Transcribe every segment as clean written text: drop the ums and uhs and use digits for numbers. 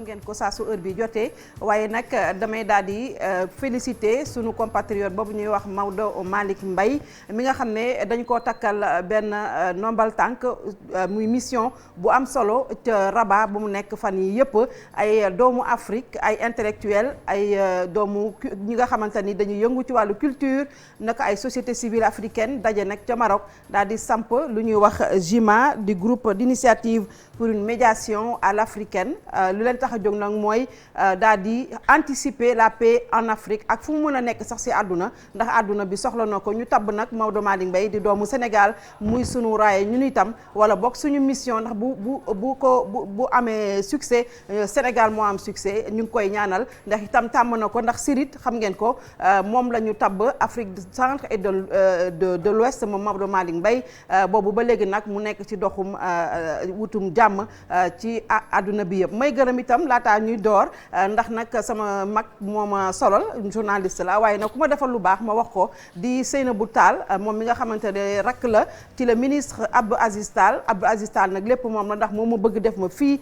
xam ngeen ko saa su heure bi jotee waaye nag damay daal di féliciter sunu compatriote boobu ñuy wax Maodo Malick Mbaye mi nga xam ne dañ koo takkal benn nombal tànk muy mission bu am solo ca Rabat bu mu nekk fan yi yëpp ay doomu Afrique ay intellectuel ay doomu ñi nga xamante ni dañuy yëngu ci wàllu culture naka ay société civile africaine daje nag ca Maroc daal di samp lu ñuy wax JIMA di groupe d'initiative pour une médiation à l'africaine lu leen tax a jóg nag mooy daal di anticiper la paix en Afrique ak fu mu mën a nekk sax ci àdduna ndax àdduna bi soxla na ko ñu tabb nag Maodo Malick Mbaye di doomu Sénégal muy sunu raaye ñun itam wala bokk suñu mission ndax bu amee succès Sénégal moo am succès ñu ngi koy ñaanal ndax itam tàmm na ko ndax Sirit xam ngeen ko moom la ñu tabb Afrique du centre et de l'ouest moom Maodo Malick Mbaye boobu ba léegi nag mu nekk ci doxum wutum jàmm ci àdduna bi yëpp may gërëm itam laataa ñuy door ndax nag sama mag moo ma solal journaliste la waaye nag ku ma defal lu baax ma wax ko di Seynabou Tall moom mi nga xamante ne rakk la ci le ministre Abdou Aziz Tall nag lépp moom la ndax moom ma bëgg def ma fii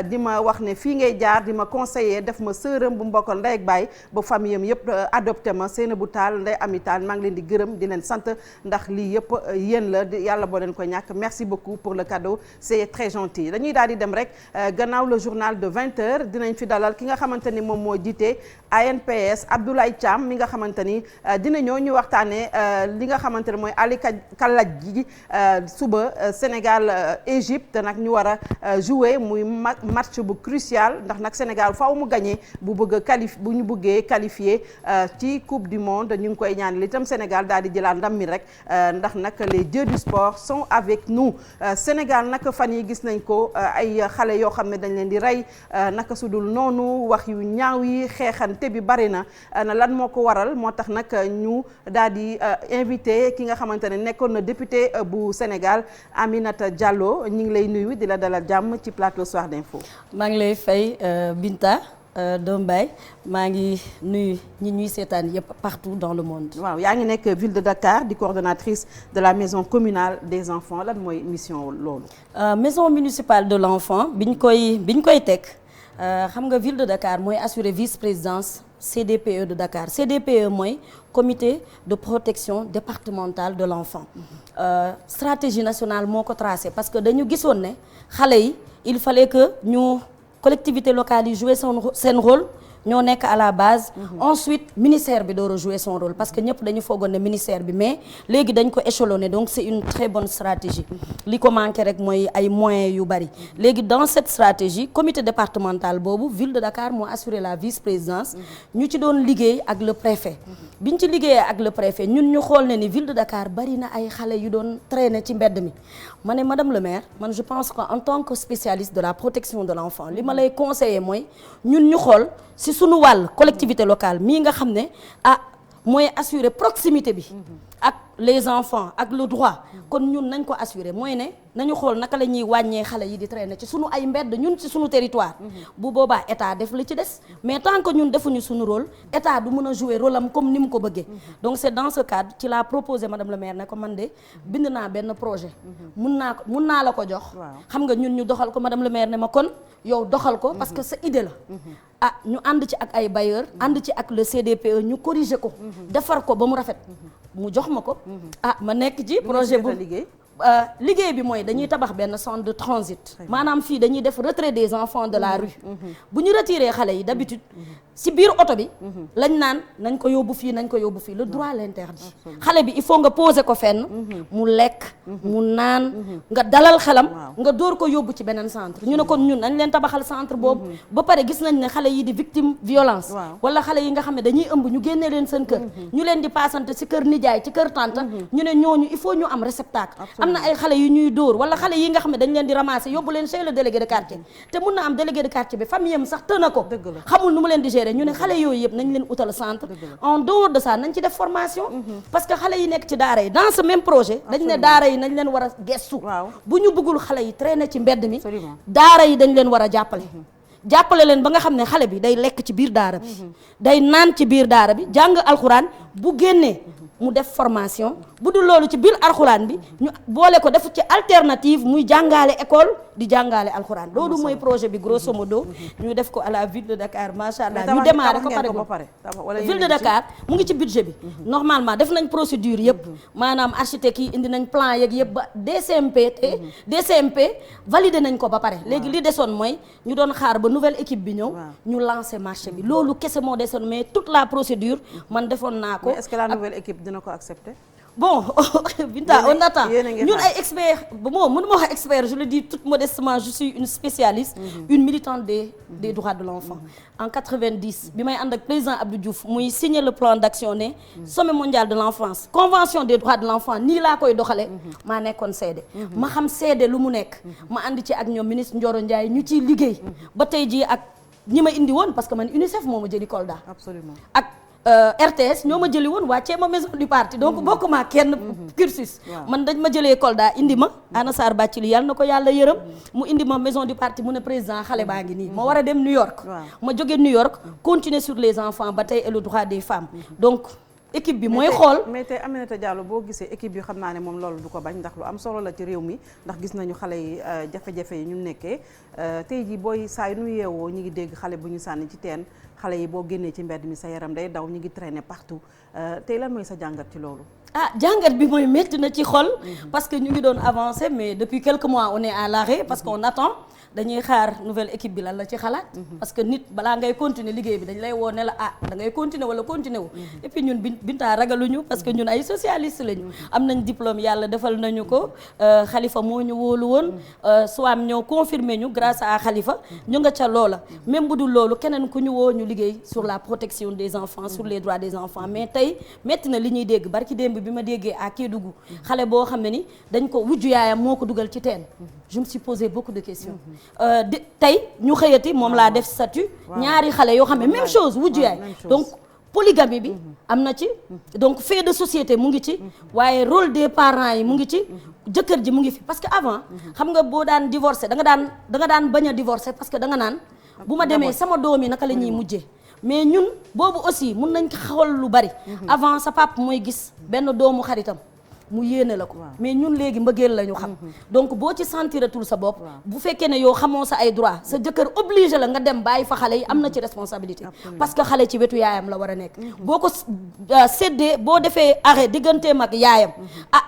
di ma wax ne fii ngay jaar di ma conseiller def ma sërëm bu mbokkal ndey ak baay ba famille am yëpp adopté ma Seynabou Tall Ndeye Amy Tall maa ngi leen di gërëm di leen sant ndax lii yëpp yéen la yàlla boo leen ko ñàkk merci beaucoup pour le cadeau c'est très gentil dañuy daal di dem rek gannaaw le journal de 20h dinañ fi dalal ki nga xamante ni moom moo jiite ANPS Abdoulaye Thiam mi nga xamante ni dina ñëw ñu waxtaanee li nga xamante ne mooy Ali Kalaj ji suba Sénégal Égypte nag ñu war a jouer muy match bu crucial ndax nag Sénégal faaw mu gagné bu ñu bëggee qualifier ci coupe du monde ñu ngi koy ñaanal itam Sénégal daal di jëlaat ndam mi rek ndax nag les dieux du sport sont avec nous Sénégal nag fan yi gis nañ ko ay xale yoo xam ne dañ leen di rey naka su dul noonu wax yu ñaaw yi xeexante bi bari na lan moo ko waral moo tax nag ñu daal di invité ki nga xamante ne nekkoon na député bu Sénégal Aminata Diallo ñu ngi lay nuyu di la dalal jàmm ci plateau Soir d'Info. maa ngi lay fay Binta Dom Baye maa ngi nuyu ñi ñuy seetaan yëpp partout dans le monde. waaw yaa ngi nekk ville de Dakar di coordonnatrice de la maison communale des enfants lan mooy mission loolu. maison municipale de l'enfant biñ koy teg xam nga ville de Dakar mooy assurer vice-présidence CDPE de Dakar CDPE mooy comité de protection départementale de l'enfant. Stratégie nationale moo ko tracé parce que dañu gisoon ne xale yi il fallait que ñu collectivités locales yi jouer seen rôle ñoo nekk à la base. Ensuite ministère bi door a jouer son rôle parce que ñëpp dañu foogoon ne ministère bi mais léegi dañ ko échelonné donc c'est une très bonne stratégie li ko manqué rek mooy ay moyens yu bari léegi dans cette stratégie comité départemental boobu ville de Dakar moo assuré la vice-présidence ñu ci doon liggéey ak le préfet biñ ci liggéeyee ak le préfet ñun ñu xool ne ni ville de Dakar bari na ay xale yu doon traîner ci mbedd mi ma ne madame le maire man je pense que en tant que spécialiste de la protection de l'enfant li ma lay conseiller mooy ñun ñu xool ci sunu wàll collectivité locale mii nga xam ne mooy assurer proximité bi ak les enfants ak le droit kon ñun nañ ko assurer mooy ne nañu xool naka la ñuy wàññee xale yi di traîner ci sunu ay mbedd ñun ci sunu territoire bu boobaa état def li ci des mais tant que ñun defuñu sunu rôle état du mën a jouer rôle am comme ni mu ko bëggee donc c'est dans ce cadre ci laa proposé madame le maire ne ko man de bind naa benn projet mun naa la ko jox xam nga ñun ñu doxal ko madame le maire ne ma kon yow doxal ko parce que sa idée la ñu ànd ci ak ay bailleurs ànd ci ak le CDPE ñu corriger ko defar ko ba mu rafet mu jox ma ko ma nekk ci projet bu liggéey bi mooy dañuy tabax benn centre de transit maanaam fii dañuy def retrait des enfants de la rue bu ñu retiré xale yi d'habitude si biir oto bi lañ naan nañ ko yóbbu fii le droit l'interdit xale bi il faut nga poser ko fenn mu lekk mu naan nga dalal xelam nga door ko yóbbu ci beneen centre ñu ne kon ñun nañ leen tabaxal centre boobu ba pare gis nañ ne xale yi di victime violence wala xale yi nga xam ne dañuy ëmb ñu génnee leen seen kër ñu leen di paasante ci kër nijaay ci kër tante ñu ne ñooñu il faut ñu am réceptacle am na ay xale yu ñuy dóor wala xale yi nga xam ne dañ leen di ramasser yóbbu leen chez le délégué de quartier te mun na am délégué de quartier bi famille am sax tëna ko xamul nu mu leen di gérer ñu ne xale yooyu yëpp nañ leen utal centre en dehors de ça nañ ci def formation parce que xale yi nekk ci daara yi dans ce même projet dañ ne daara yi nañ leen war a gestu bu ñu bëggul xale yi traîner ci mbedd mi daara yi dañ leen war a jàppale leen ba nga xam ne xale bi day lekk ci biir daara bi day naan ci biir daara bi jàng alxuraan bu génnee mu def formation bu dul loolu ci biir alxuraan bi ñu boole ko def ci alternative muy jàngaale école di jàngaale alxuraan loolu mooy projet bi grosso modo ñu def ko à la ville de Dakar macha allah ñu démarré ko pare ville de Dakar mu ngi ci budget bi normalement def nañ procédure yëpp maanaam architecte yi indi nañ plan yeeg yëpp ba DCMP validé nañ ko ba pare léegi li desoon mooy ñu doon xaar ba nouvelle équipe bi ñëw ñu lancé marché bi loolu kese moo desoon mais toute la procédure man defoon naa ko. Est-ce que la nouvelle équipe dina ko accepter? Bon, Binta, on attend. Ñun ay experts, bon, mënuma wax expert, je le dis tout modestement, je suis une spécialiste, une militante des droits de l'enfant. En 90, bi may ànd ak président Abdou Diouf muy signer le plan d'action ne sommet mondial de l'enfance, convention des droits de l'enfant nii laa koy doxale maa nekkoon seede ma xam seede lu mu nekk ma ànd ci ak ñoom ministre Ndioro Ndiaye ñu ciy liggéey ba tey jii ak ñi ma indi woon parce que man UNICEF moo ma jëli Kolda. Absolument. Ak RTS ñoo ma jëli woon wàccee ma maison du parti donc bokkuma kenn cursus man dañ ma jëlee Kolda indi ma Anna Sarr Bathily yàlla na ko yàlla yërëm mu indi ma maison du parti mu ne président xale baa ngi nii ma war a dem New York ma jóge New York continuer sur les enfants ba tey et le droit des femmes donc équipe bi mooy xool. mais tey Aminata Diallo boo gisee équipe bi xam naa ne moom loolu du ko bañ ndax lu am solo la ci réew mi ndax gis nañu xale yi jafe-jafe yi ñu nekkee tey jii booy saa yu nu yeewoo ñu ngi dégg xale bu ñu sànni ci teen xale yi boo génnee ci mbedd mi sa yaram day daw ñu ngi traîner partout tey lan mooy sa jàngat ci loolu. Jàngat bi mooy métti na ci xol parce que ñu ngi doon avancer mais depuis quelques mois on est à l'arrêt parce qu'on attend dañuy xaar nouvelle équipe bi lan la ci xalaat parce que nit balaa ngay continuer liggéey bi dañ lay woo ne la da ngay continuer wala continuer wu et puis ñun Binta ragaluñu parce que ñun ay socialiste lañu am nañ diplôme yàlla defal nañu ko Khalifa moo ñu wóolu woon Soham ñoo confirmé ñu grâce à Khalifa ñu nga ca loola même bu dul loolu keneen ku ñu woo ñu liggéey sur la protection des enfants sur les droits des enfants mais tey métti na li ñuy dégg barki démb bi ma déggee à Kédougou xale boo xam ne ni dañ ko wujju yaayam moo ko dugal ci teen je me suis posé beaucoup de questions tey ñu xëyati moom laa def statut ñaari xale yoo xam ne même chose wujju yaay donc polygamie bi am na ci donc fait de société mu ngi ci waaye rôle des parents yi mu ngi ci jëkkër ji mu ngi fi parce que avant xam nga boo daan divorcer da nga daan bañ a divorcer parce que da nga naan bu ma demee sama doom yi naka la ñuy mujjee mais ñun boobu aussi mun nañ ko xawal lu bari avant sa papa mooy gis benn doomu xaritam mu yéene la ko mais ñun léegi mbëggeel la ñu xam donc boo ci sentiratul sa bopp bu fekkee ne yow xamoo sa ay droit sa jëkkër obligé la nga dem bàyyi fa xale yi am na ci responsabilité parce que xale ci wetu yaayam la war a nekk boo ko séddee boo defee arrêt digganteem ak yaayam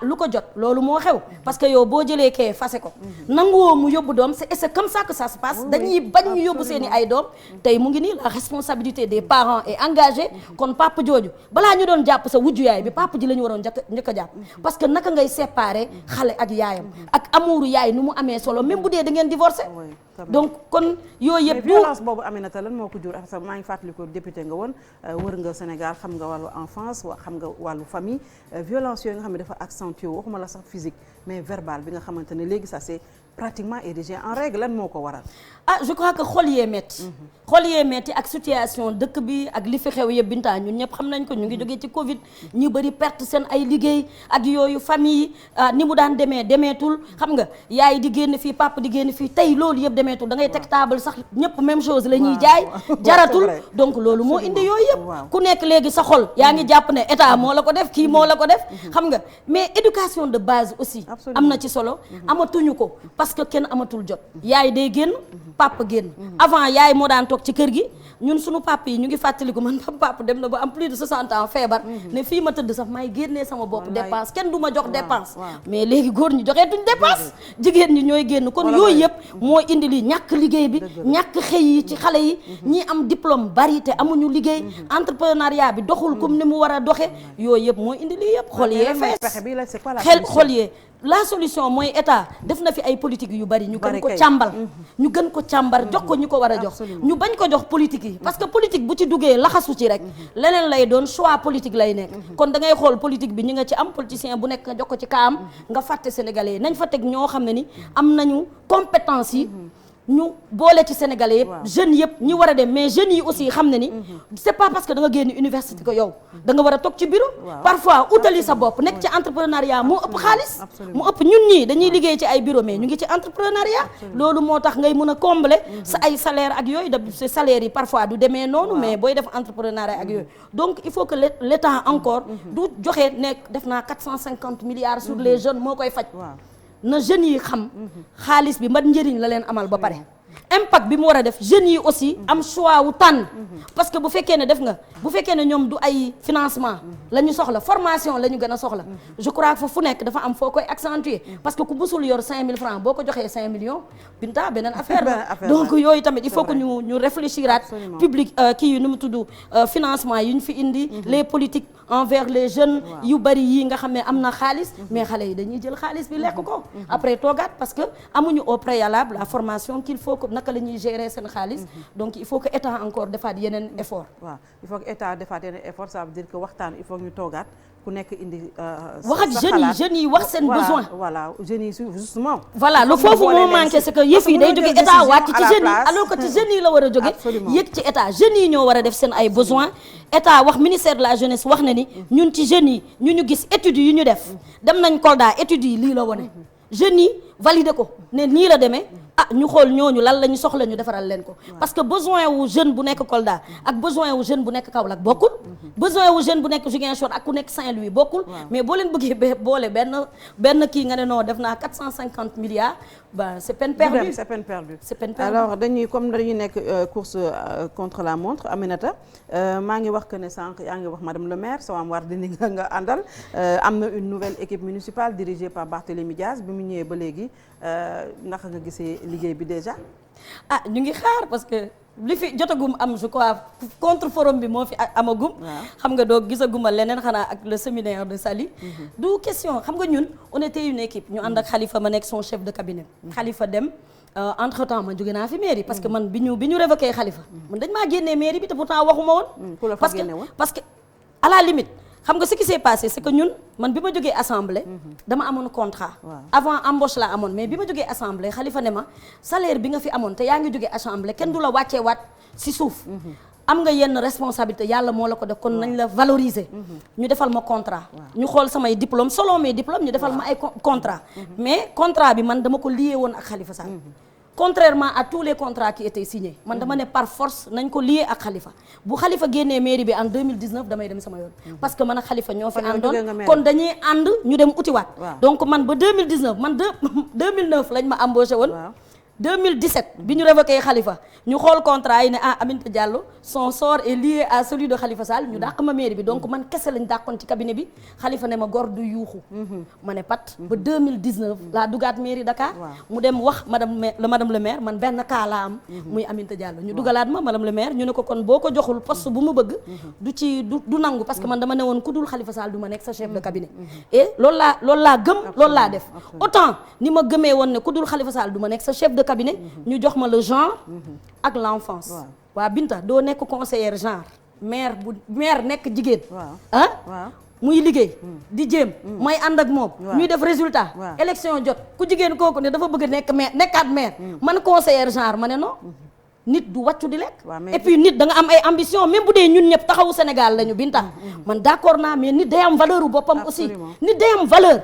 lu ko jot loolu moo xew parce que yow boo jëlee kee fase ko nanguwoo mu yóbbu doom c'est comme ça que ça se passe dañuy bañ ñu yóbbu seeni ay doom tey mu ngi nii la responsabilité des parents est engagée kon papa jooju balaa ñu doon jàpp sa wujju yaay bi papa ji la ñu waroon njëkk a jàpp parce que naka ngay séparer xale ak yaayam ak amuuru yaay nu mu amee solo même bu dee da ngeen divorcer donc kon yooyu yëpp violence boobu Aminata lan moo ko jur parce que maa ngi fàttaliku député nga woon wër nga Sénégal xam nga wàllu enfance xam nga wàllu famille violence yooyu nga xam ne dafa accentué waxuma la sax physique mais verbal bi nga xamante ne léegi ça c'est pratiquement érigé en règle lan moo ko waral je crois que xol yee metti ak situation dëkk bi ak li fi xew yëpp Binta ñun ñëpp xam nañ ko ñu ngi jógee ci Covid ñu bëri perte seen ay liggéey ak yooyu famille ni mu daan demeetul xam nga yaay di génn fii papa di génn fii tey loolu yëpp demeetul da ngay teg table sax ñëpp même chose la ñuy jaay jaratul donc loolu moo indi yooyu yëpp ku nekk léegi sa xol yaa ngi jàpp ne état moo la ko def kii moo la ko def xam nga mais éducation de base aussi am na ci solo amatuñu ko parce que kenn amatul jot yaay day génn papa génn avant yaay moo daan toog ci kër gi ñun suñu papa yi ñu ngi fàttaliku man papa dem na ba am plus de 60 ans feebar ne fii ma tëdd sax may génnee sama bopp dépense kenn du ma jox dépense mais léegi góor ñi joxeetuñ dépense jigéen ñi ñooy génn kon yooyu yëpp moo indi li ñàkk liggéey bi ñàkk xëy yi ci xale yi ñi am diplôme bari te amuñu liggéey entrepreneuriat bi doxul comme ni mu war a doxe yooyu yëpp moo indi lii yëpp xol yee fees xol yee la solution mooy état def na fi ay politique yu bari ñu gën ko càmbar jox ko ñu ko war a jox ñu bañ ko jox politique yi parce que politique bu ci duggee laxasu ci rek leneen lay doon choix politique lay nekk kon da ngay xool politique bi ñi nga ci am politicien bu nekk nga jox ko ci kaam nga fàtte sénégalais yi nañ fa teg ñoo xam ne ni am nañu compétence yi ñu boole ci sénégalais yëpp jeunes yëpp ñi war a dem mais jeunes yi aussi xam ne ni c'est pas parce que da nga génn université que yow da nga war a toog ci bureau parfois utali sa bopp nekk ci entrepreneuriat moo ëpp xaalis mu ëpp ñun ñii dañuy liggéey ci ay bureau mais ñu ngi ci entrepreneuriat loolu moo tax ngay mën a combler sa ay salaire ak yooyu da sa salaire yi parfois du demee noonu mais booy def entrepreneuriat ak yooyu donc il faut que l'état encore du joxe nekk def naa 450 milliards sur les jeunes moo koy faj na jeunes yi xam xaalis bi man njëriñ la leen amal ba pare impact bi mu war a def jeunes yi aussi am choix wu tànn parce que bu fekkee ne def nga bu fekkee ne ñoom du ay financement la ñu soxla formation la ñu gën a soxla je crois que fu nekk dafa am foo koy accentuer parce que ku musul yor 5000 francs boo ko joxee 5 millions Binta beneen affaire la donc yooyu tamit il faut que ñu réfléchiraat public kii yu nu mu tudd financement yi ñu fi indi les politiques envers les jeunes yu bari yi nga xam ne am na xaalis mais xale yi dañuy jël xaalis bi lekk ko après toogaat parce que amuñu au préalable la formation qu'il faut que naka la ñuy gérer seen xaalis donc il faut que état encore defaat yeneen effort waaw il faut que état defaat yeneen effort ça veut dire que waxtaan il faut que ñu toogaat ku nekk indi wax ak jeunes yi wax seen besoin voilà jeunes yi justement voilà lu foofu moo manqué c'est que yëf yi day jóge état wàcc ci jeunes yi alors que ci jeunes yi la war a jóge yëg ci état jeunes yi ñoo war a def seen ay besoin état wax ministère de la jeunesse wax na ni ñun ci jeunes yi ñu gis études yi ñu def dem nañ Kolda études yi lii la wone jeunes yi validé ko ne nii la demee ñu xool ñooñu lan la ñu soxla ñu defaral leen ko parce que besoin wu jeune bu nekk Kolda ak besoin wu jeune bu nekk Kaolack bokkul besoin wu jeune bu nekk Ziguinchor ak ku nekk Saint-Louis bokkul mais boo leen bëggee boole benn kii nga ne non def naa 450 milliards ba c'est peine perdue c'est peine perdue c'est peine perdue alors dañuy nekk course contre la montre Aminata maa ngi wax que ne sànq yaa ngi wax madame le maire Soham Wardini nga àndal am na une nouvelle équipe municipale dirigée par Barthélémy Dias bi mu ñëwee ba léegi naka nga gisee liggéey bi déjà ñu ngi xaar parce que li fi jotagum am je crois contre forum bi moo fi amagum xam nga doo gisaguma leneen xanaa ak le séminaire de Saly du question xam nga ñun on était une équipe ñu ànd ak Khalifa ma nekk son chef de cabinet Khalifa dem entre temps ma jóge naa fi mairie parce que man bi ñu révoqué Khalifa man dañ maa génnee mairie bi te pourtant waxuma woon parce que à la limite xam nga ce qui s'est passé c'est que ñun man bi ma jógee assemblée dama amoon contrat avant embauche la amoon mais bi ma jógee assemblée Khalifa ne ma salaire bi nga fi amoon te yaa ngi jógee assemblée kenn du la wàccee waat si suuf am nga yenn responsabilité yàlla moo la ko def kon nañ la valoriser ñu defal ma contrat ñu xool samay diplôme selon mes diplômes ñu defal ma ay contrat mais contrat bi man dama ko lié woon ak Khalifa Sall contrairement à tous les contrats qui étaient signés man dama ne par force nañ ko lié ak Khalifa bu Khalifa génnee mairie bi en 2019 damay dem sama yoon parce que man ak Khalifa ñoo fi àndoon kon dañuy ànd ñu dem utiwaat donc man ba 2019 man 2009 lañ ma embauché woon 2017 bi ñu révoqué Khalifa ñu xool contrat yi ne Aminata Diallo son sort est lié à celui de Khalifa Sall ñu dàq ma mairie bi donc man kese lañ dàqoon ci cabinet bi Khalifa ne ma gor du yuuxu ma ne pat ba 2019 laa dugaat mairie Dakar mu dem wax madame le maire man benn cas laa am muy Aminata Diallo ñu dugalaat ma madame le maire ñu ne ko kon boo ko joxul poste bu mu bëgg du nangu parce que man dama ne woon ku dul Khalifa Sall du ma nekk sa chef de cabinet et loolu laa gëm loolu laa def autant ni ma gëmee woon ne ku dul Khalifa Sall du ma nekk sa chef de cabinet ñu jox ma le genre ak l'enfance waa Binta doo nekk conseillère genre maire nekk jigéen muy liggéey di jéem may ànd ak moom ñuy def résultat élection jot ku jigéen kooku ne dafa bëgg nekk maire nekkaat maire man conseillère genre ma ne non nit du wàccu di lekk et puis nit da nga am ay ambition même bu dee ñun ñëpp taxawu Sénégal lañu Binta man d'accord naa mais nit day am valeur u boppam aussi nit day am valeur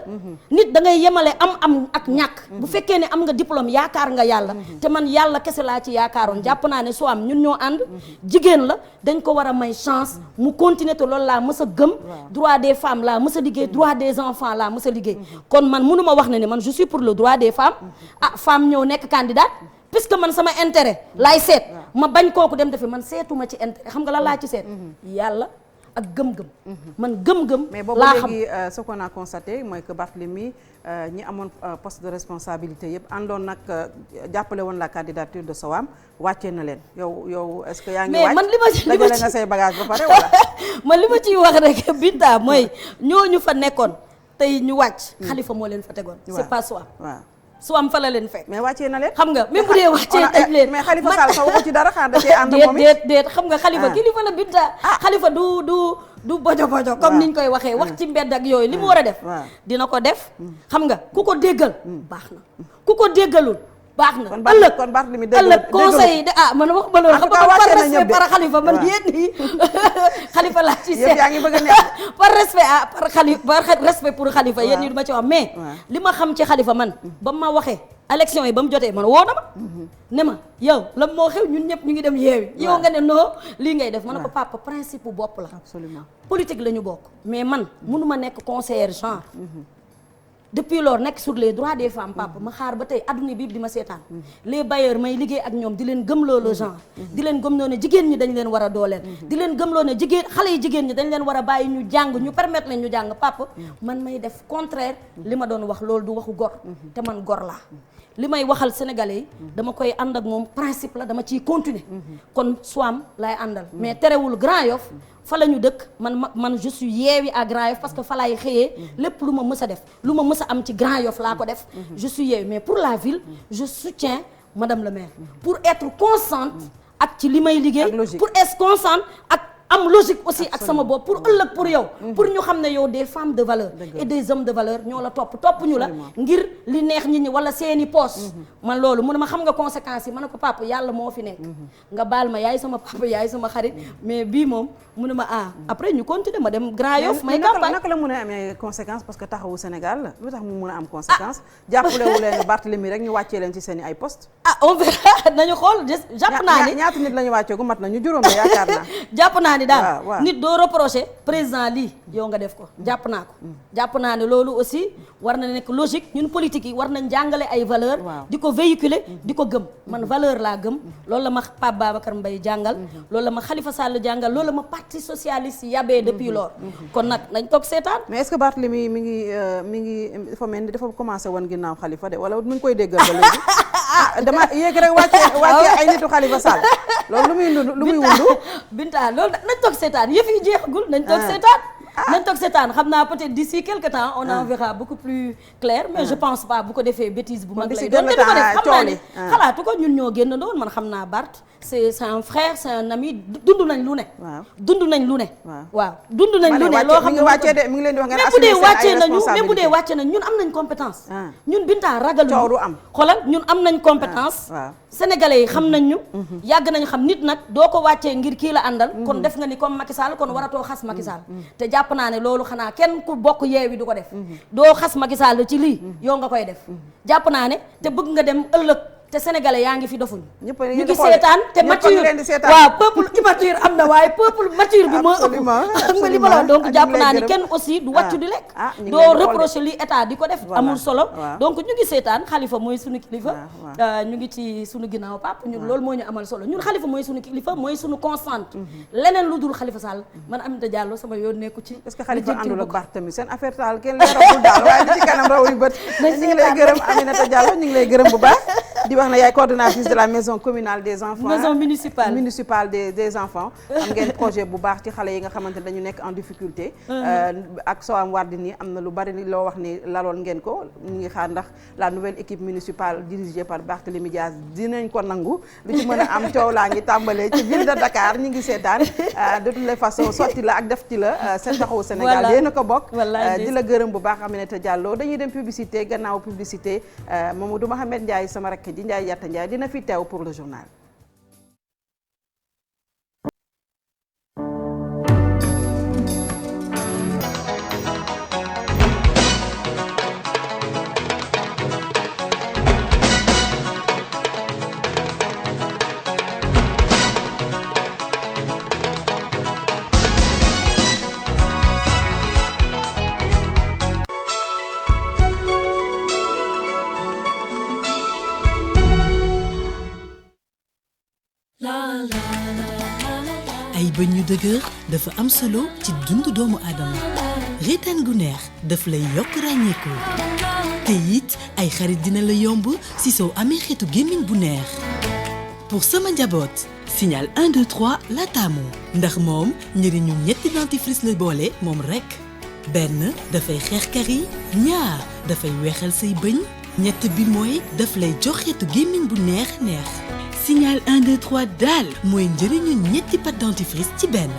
nit da ngay yemale am ak ñàkk bu fekkee ne am nga diplôme yaakaar nga yàlla te man yàlla kese laa ci yaakaaroon jàpp naa ne soo am ñun ñoo ànd jigéen la dañ ko war a may chance mu continuer te loolu laa mës a gëm droit des femmes laa mës a liggéey droit des enfants laa mës a liggéey kon man mënuma wax ne ne man je suis pour le droit des femmes femme ñëw nekk candidate puisque man sama intérêt laay seet ma bañ kooku dem defi man seetuma ci intérêt xam nga lan laa ci seet yàlla ak gëm-gëm man gëm-gëm mais boobu léegi ce qu'on a constaté mooy que Barthélémy ñi amoon poste de responsabilité yëpp àndoon nag jàppale woon la candidature de Soham wàccee na leen yow est-ce que yaa ngi wàcc man li ma ci dajale nga say bagage ba pare wala man li ma ciy wax rek Binta mooy ñooñu fa nekkoon tey ñu wàcc Khalifa moo leen fa tegoon c'est pas Soham Soham fa la leen fekk mais wàccee na leen xam nga même bu dee wàccee dañ leen mais Khalifa Sall sa waxu ci dara xanaa da cee ànd moom it déet xam nga Khalifa kilifa la Binta Khalifa du bojo comme niñ koy waxee wax ci mbedd ak yooyu li mu war a def dina ko def xam nga ku ko déggal baax na ku ko déggalul baax na. kon Barthélémy ëllëg conseil yi de man wax ba loolu. xam nga par respect par Khalifa man yéen ñi Khalifa laa ci seet. yaa ngi bëgg a neex. par respect pour Khalifa yéen ñi du ma ci wax mais. li ma xam ci Khalifa man ba ma waxee. élection yi ba mu jotee man woo na ma ne ma yow lan moo xew ñun ñëpp ñu ngi dem yeewi yow nga ne non lii ngay def ma ne ko papa principe bu bopp la absolument politique la ñu bokk mais man mënuma nekk conseillère genre depuis loolu nekk sur les droits des femmes papa ma xaar ba tey adduna bi di ma seetaan les bailleurs may liggéey ak ñoom di leen gëmloo le genre di leen gëmloo ne jigéen ñi dañ leen war a dooleel di leen gëmloo ne xale yi jigéen ñi dañ leen war a bàyyi ñu jàng ñu permettre leen ñu jàng papa man may def contraire li ma doon wax loolu du waxu gor te man gor laa li may waxal sénégalais yi dama koy ànd ak moom principe la dama ciy continuer kon Soham lay àndal mais terewul Grand Yoff fa la ñu dëkk man je suis yeewi à Grand Yoff parce que fa laay xëyee lépp lu ma mës a def lu ma mës a am ci Grand Yoff laa ko def je suis yeewi mais pour la ville je soutiens madame le maire pour être constante ak ci li may liggéey pour être constante ak am logique aussi ak sama bopp pour ëllëg pour yow pour ñu xam ne yow des femmes de valeur et des hommes de valeur ñoo la topp ñu la ngir li neex nit ñi wala seeni poche man loolu mu ne ma xam nga conséquences yi ma ne ko papa yàlla moo fi nekk nga baal ma yaay sama papa yaay sama xarit mais bii moom mu ne ma après ñu continuer ma dem Grand Yoff may campagne naka la mën a amee conséquences parce que taxawu Sénégal la lu tax mu mën a am conséquence jàppalewu leen Barthélémy rek ñu wàccee leen ci seen i ay poste on verra nañu xool jàpp naa ni ñaata nit la ñu wàccee gu mat na ñu juróom la yaakaar naa jàpp naa ni daal nit doo reprocher président lii yow nga def ko jàpp naa ko jàpp naa ne loolu aussi war na nekk logique ñun politique yi war nañ jàngale ay valeur di ko véhiculer di ko gëm man valeur laa gëm loolu la ma Pape Babacar Mbaye jàngal loolu la ma Khalifa Sall jàngal loolu la ma parti socialiste yabee depuis lors kon nag nañ toog seetaan mais est-ce que Barthélémy mi ngi dafa mel ni dafa commencé woon ginnaaw Khalifa de wala mi ngi koy déggal ba léegi dama yéeg rek wàccee ay nitu Khalifa Sall loolu lu muy wundu Binta loolu nañ toog seetaan yëf yi jeexagul nañ toog seetaan xam naa peut-être d'ici quelque temps on en verra beaucoup plus clair mais je pense pas bu ko defee bêtise bu mag lay doon te du ko def xam naa ni xalaatu ko ñun ñoo génn doon man xam naa Bart c'est un frère c'est un ami dund nañ lu ne dund nañ lu ne loo xam ne mi ngi leen di wax ngeen mais bu dee wàccee nañu ñun am nañ compétence ñun Binta ragaluñu xoolal ñun am nañ compétence sénégalais yi xam nañ ñu yàgg nañ xam nit nag doo ko wàccee ngir kii la àndal kon def nga ni comme Macky Sall kon waratoo xas Macky Sall te jàpp naa ne loolu xanaa kenn ku bokk yeewi du ko def doo xas Macky Sall ci lii yow nga koy def jàpp naa ne te bëgg nga dem ëllëg te sénégalais yaa ngi fi dofuñu ñu ngi seetaan te mature waaw peuple immature am na waaye peuple mature bi moo ëpp xam nga li ma la donc jàpp naa ni kenn aussi du wàccu di lekk doo reprocher li état di ko def amul solo donc ñu ngi seetaan Khalifa mooy suñu kilifa ñu ngi ci suñu ginnaaw pap ñun loolu moo ñu amal solo ñun Khalifa mooy suñu kilifa mooy suñu constante leneen lu dul Khalifa Sall man Aminata Diallo sama yoon nekku ci est-ce que Khalifa àndul ak Barth tamit seen affaire taal kenn leeragul daal waaye li ci kanam raw yu bët ñu ngi lay gërëm Aminata Diallo ñu ngi lay gërëm bu baax di wax na yaay coordonnatrice de la maison communale des enfants maison municipale des enfants am ngeen projet bu baax ci xale yi nga xamante ne dañu nekk en difficulté ak Soham Wardini am na lu bari loo wax ni laloon ngeen ko ñu ngi xaar ndax la nouvelle équipe municipale dirigée par Barthélémy Dias dinañ ko nangu lu ci mën a am coow laa ngi tàmbalee ci ville de Dakar ñu ngi seetaan de toutes les façons sotti la ak def ci la seen taxawu Sénégal yéen a ko bokk di la gërëm bu baax Aminata Diallo dañuy dem publicité gannaaw publicité Mamadou Mohamed Ndiaye sama rakk di Ndiaye Yatta Ndiaye dina fi teew pour le journal. ay bëñ yu dëgër dafa am solo ci dundu doomu aadama reetaan gu neex daf lay yokk ràññeeku te it ay xarit dina la yomb si soo amee xeetu gémmiñ bu neex pour sama njaboot signal 1 2 3 la taamu ndax moom njëriñu ñetti dentifrice la boole moom rekk benn dafay xeex kari ñaar dafay weexal say bëñ ñett bi mooy daf lay jox xeetu gémmiñ bu neex signal 1 2 3 daal mooy njëriñu ñetti pâte dentifrice ci benn